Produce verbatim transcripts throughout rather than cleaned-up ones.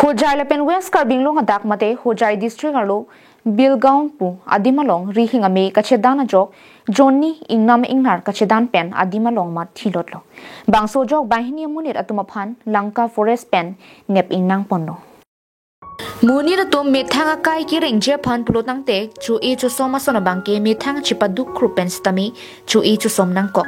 Hojai lapen West Karbi Anglong adak mate Hojai district arlo Bilgaon pu adim along rihing ame kachedan ajok jonni ingnam ingnar kachedan pen adim along mat thilotlo. Bangso ajok banghini amonit atum aphan Lanka Forest pen nep ingnang ponlo. Monit atum methang akai kerengji aphan pulo tangte cho-e chosom ason abangke methang chipaduk krup pen sitame cho-e chosom nangkok.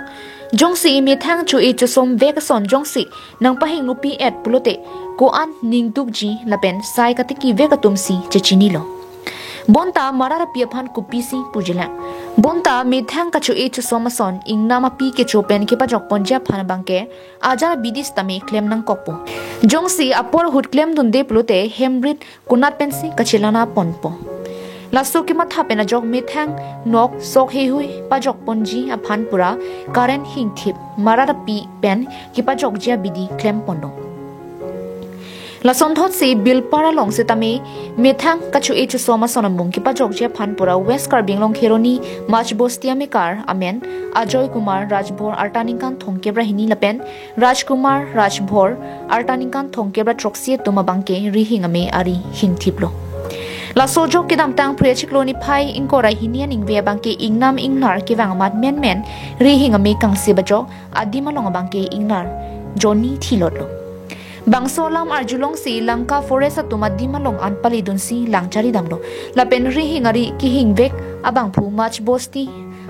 Jongsi methang cho-e chosom vek ason jongsi nangpahingnopi et pulote ko-an ningdukji lapen sai katiki vek atum si chechinilo. Bonta marat api aphan kopisi pujilang. Bonta methang kacho-e chosom ason ingnam api kecho pen kepajok ponji aphan abangke ajar abidi sitame klem nangkokpo. Jongsi apor ahut klemdunde pulote hemrit konat pensi kachelana ponpo. Laso kematha pen ajok methang nok sok heihui pajok ponji aphan pura current hingthip marat api pen kepajokji abidi klem pondong. Lasonthotsi Bilpara along sitame methang kacho-e chosom ason amung kepajokji aphan pura West Karbi Anglong Kheroni Machbosti amekar amen Ajoy Kumar Rajbhor arta ningkan thomkep ra hini lapen Rajkumar Rajbhor arta ningkan thomkep ra throksi atum abangke rihing ame ari hingthiplo. Laso ajok kedamtang Phre achiklo niphai ingkoi ra hini aningve abangke ingnam ingnar kevang amat menmen rihing ame kangse bajok adim along abangke ingnar jonni thilotlo. Bangso alam arjulongsi Lanka Forest atum adim along an paledunsi lang charidamlo. Lapen rihing ari kehingvek abangphu Machbosti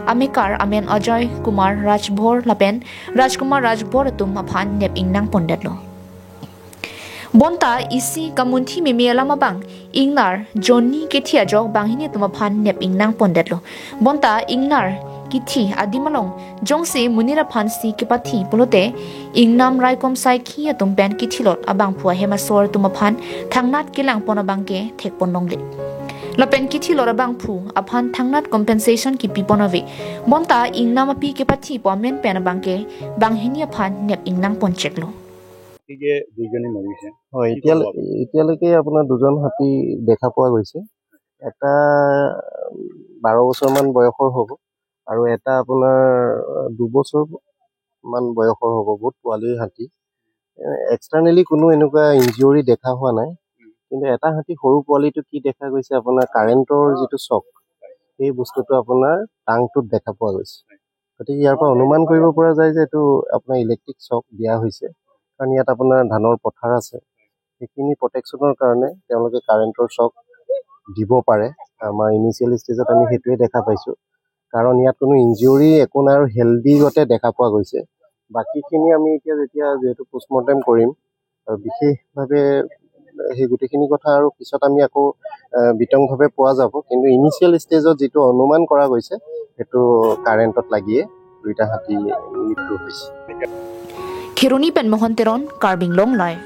amekar amen Ajoy Kumar Rajbhor lapen Rajkumar Rajbhor atum aphan nep ingnang pondetlo. Bonta isi kamunthi meme alam abang ingnar jonni kethi ajok banghini atum aphan nep ingnang pondetlo. Bonta ingnar kethi adim along jongsi monit aphansi kepathi pulote ingnam raikom saikhi atum pen kethilot abangphu ahem asor atum aphan thangnat kelang pon abangke thek pon longle. Lapen kethilot abangphu aphan thangnat compensation kepi pon ave. Bonta ingnam api kepathipo amen pen abangke banghini aphan nep ingnang poncheklo. গতিকে দুইজনে মৰিছে। হয়, কি এতিয়ালৈ-, ক'ব আপুনি? এতিয়ালৈকে আপোনাৰ দুজন হাতী দেখা পোৱা গৈছে। এটা, উম, বাৰ বছৰমান বয়সৰ হ'ব আৰু এটা আপোনাৰ, আহ, দুবছৰমান বয়সৰ হ'ব, বহুত পোৱালি হাতী। এ, externally কোনো এনেকুৱা ইনজিউৰি দেখা হোৱা নাই, কিন্তু এটা হাতী সৰু পোৱালিটো কি দেখা গৈছে, আপোনাৰ কাৰেণ্টৰ যিটো শ্বক, সেই বস্তুটো আপোনাৰ টাংটোত দেখা পোৱা গৈছে। গতিকে ইয়াৰ পৰা অনুমান কৰিব পৰা যায় যে এইটো আপোনাৰ ইলেক্ট্ৰিক শ্বক দিয়া হৈছে, কাৰণ ইয়াত আপোনাৰ ধানৰ পথাৰ আছে। সেইখিনি প্ৰটেকশ্যনৰ কাৰণে তেওঁলোকে কাৰেণ্টৰ শ্বক দিব পাৰে। আমাৰ ইনিচিয়েল ষ্টেজত আমি সেইটোৱে দেখা পাইছোঁ, কাৰণ ইয়াত কোনো ইনজিউৰি একো নাই আৰু হেল্ডি গতে দেখা পোৱা গৈছে। বাকীখিনি আমি এতিয়া যেতিয়া যিহেতু পোষ্টমৰ্টেম কৰিম আৰু বিশেষভাৱে সেই গোটেইখিনি কথা আৰু পিছত আমি আকৌ, আহ, বিতংভাৱে পোৱা যাব, কিন্তু ইনিচিয়েল ষ্টেজত যিটো অনুমান কৰা গৈছে সেইটো কাৰেণ্টত লাগিয়ে দুইটা হাতী মৃত্যু হৈছে। Kheroni pen Mohon Teron, Karbi Anglong Live.